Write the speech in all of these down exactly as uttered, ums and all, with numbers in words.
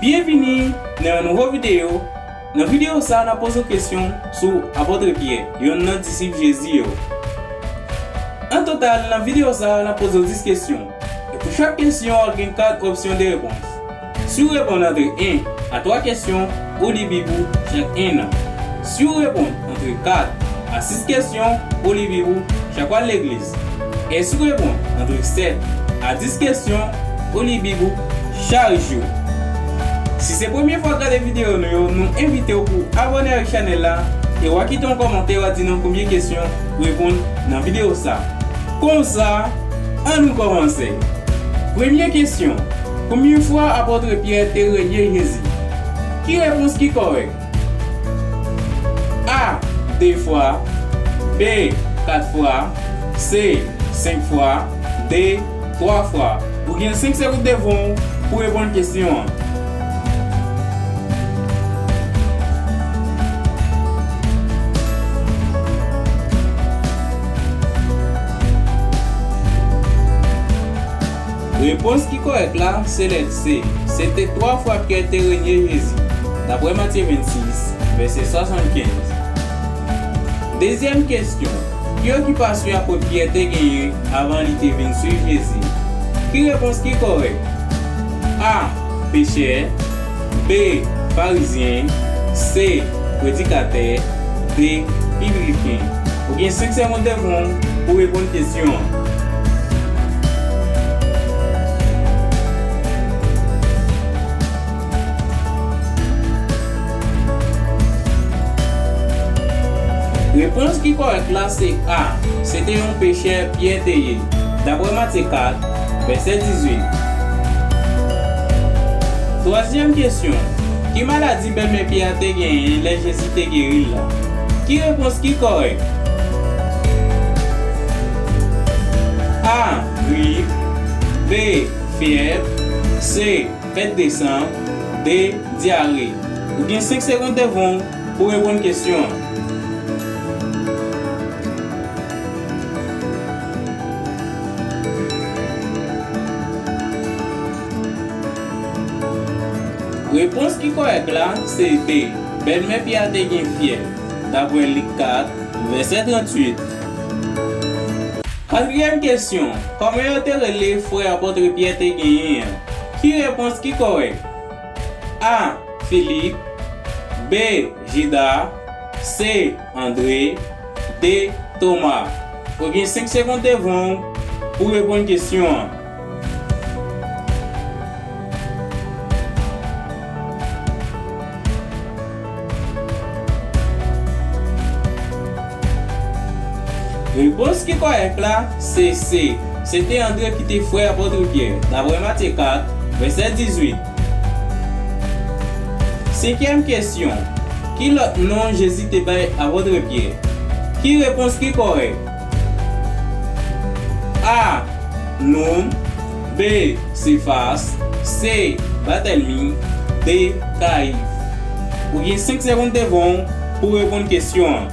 Byenvini nan yon nouvo videyo. Nan videyo sa a, n ap poze w kesyon sou apot Pyè, youn nan disip Jezi yo. An total, nan videyo sa a, n ap poze w dis kesyon. E pou chak kesyon, w ap gen kat opsyon de repons. Si w reponn antre en a twa kesyon, ou li Bib ou chak en an. Si w reponn antre kat a sis kesyon, ou li Bib ou chak w al legliz. E si w reponn antre sèt a dis kesyon, ou li Bib ou chak jou. Si se premye fwa w ap gade videyo nou yo, nou envite w pou abòne ak chanèl la e w a kite yon kòmantè, w a di nou konbyen kesyon w reponn nan videyo sa. Konsa, ann nou kòmanse. Premye kesyon, konbyen fwa apot Pyè te renye Jezi? Ki repons ki kòrèk? A, de fwa. B, kat fwa. C, senk fwa. D, twa fwa. Ou gen senk segonn devan w pou reponn kesyon an. Repons ki kòrèk la se lèt C. Se te twa fwa Pyè te renye Jezi, dapre Matye vennsis, vèsè swasannkenz. Dezyèm kesyon, ki okipasyon apot Pyè te genyen avan li te vin swiv Jezi? Ki repons ki kòrèk? A, pechè. B, farizyen. C, predikatè. D, pibliken. Ou gen senk segonn devan w pou reponn kesyon an. Repons ki kòrèk la se A. Se te yon pechè Pyè te ye, dapre Matye kat, vèsè dizuit. Twazyèm kesyon, ki maladi bèlmè Pyè a te genyen lè Jezi te geri l la? Ki repons ki kòrèk? A, grip. B, fyèv. C, pèt de san. D, dyare. Ou gen senk segonn devan w pou reponn kesyon an. Repons ki kòrèk la se B. Bèlmè Pyè a te gen fyèv, dapre Lik kat, vèsè tranntuit. Katriyèm kesyon, kòman yo te rele frè apot Pyè te genyen an? Ki repons ki kòrèk? A, Filip. B, Jida. C, Andre. D, Toma. Ou gen senk segonn devan w pou reponn kesyon an. Repons ki kòrèk la se C. Se te Andre ki te frè apot Pyè, dapre Matye kat, vèsè dizuit. Senkyèm kesyon, ki lòt non Jezi te bay apot Pyè? Ki repons ki kòrèk? A, Noun. B, Sefas. C, Batèmi. D, Kayif. Ou gen senk segonn devan w pou reponn kesyon an.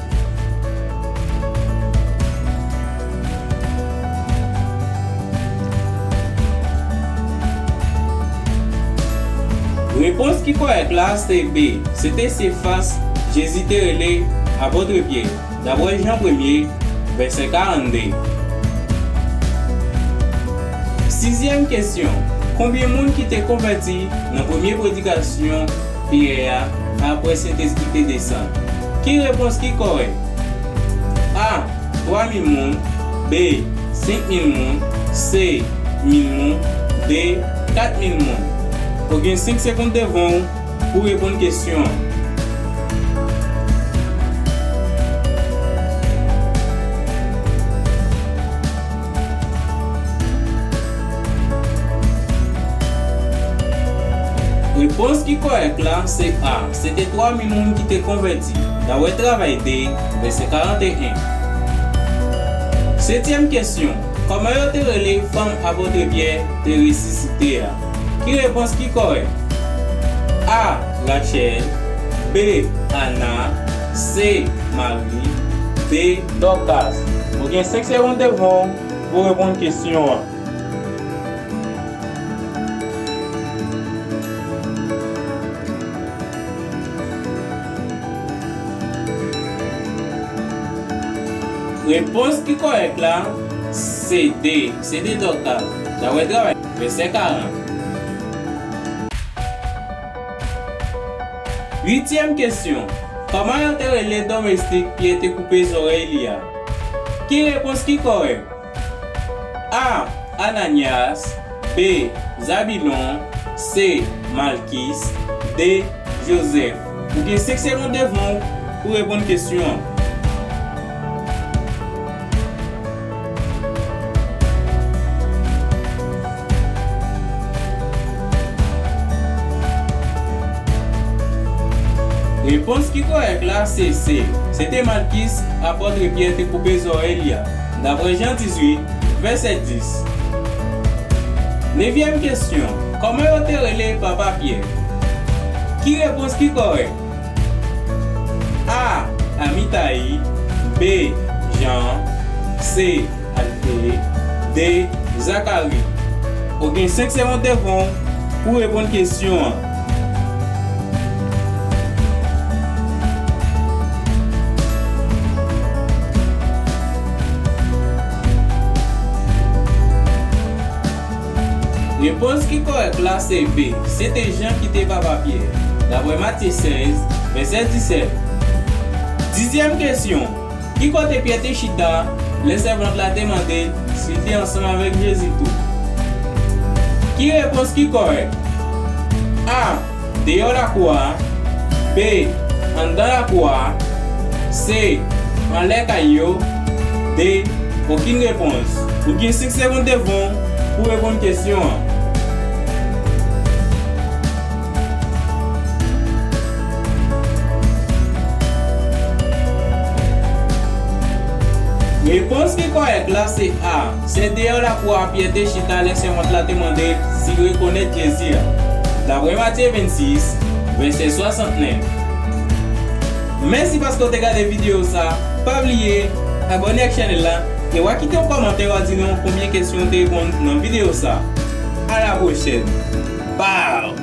Repons ki kòrèk la se B. Se te Sefas Jezi te rele apot Pyè, dapre Jan premye, vèsè karannde. Sizyèm kesyon, konbyen moun ki te konvèti nan premye predikasyon Pyè a apre Sentespri te desann? Ki repons ki kòrèk? A, twa mil moun. B, senk mil moun. C, mil moun. D, kat mil moun. Ou gen senk segonn devan w pou reponn kesyon an. Repons ki kòrèk la se A. Se te twa mil moun ki te konvèti, dapre Travay de, vèsè karanteyen. Setyèm kesyon, kòman yo te rele fanm apot Pyè te resisite a? Ki repons ki kòrèk? A, Rachèl. B, Ana. C, Mari. D, Dòkas. Ou gen senk segonn devan w pou reponn kesyon an. Repons ki kòrèk la, se D. Se D total. N a wè travay. Vèsè karant. Uityèm kesyon. Kòman yo te rele domestik Pyè te koupe zòrèy li a? Ki repons ki kòrèk? A. Ananyas. B. Zabilon. C. Malkis. D. Jozèf. Ou gen senk segonn devan w pou reponn kesyon an. Repons ki kòrèk la se C. Se te Malkis, apòt Pyè te koupe zòrèy li a, daprè Jan dizuit, vèsè dis. Nevyèm kesyon. Kòman yo te rele papa Pyè? Ki repons ki kòrèk? A. Amitayi. B. Jan. C. Alfe. D. Zakari. Ou gen senk segonn devan w pou reponn kesyon an. Repons ki kòrèk la se B. Se te Jan ki te papa Pyè, daprè Matye sèz, vèsè disèt. Dizyèm kesyon. Ki kote Pyè te chita lè sèvant la te mande si l te ansanm avèk Jezi tou? Ki repons ki kòrèk? A. Deyò lakou a. B. Anndan lakou a. C. Anlè kay yo. D. Okenn repons. Ou gen senk segonn devan w pou reponn kesyon an. Repons ki kòrèk la se A. Se deyò lakou a Pyè te chita lè sèvant la te mande l si l rekonèt Jezi a, daprè Matye vennsis, vèsè swasantnèf. Mèsi paske w te gade videyo sa. Pa bliye abòne ak chanèl la e w a kite yon kòmantè, w a di nou konbyen kesyon w te reponn nan videyo sa. A la pwochèn. Pow!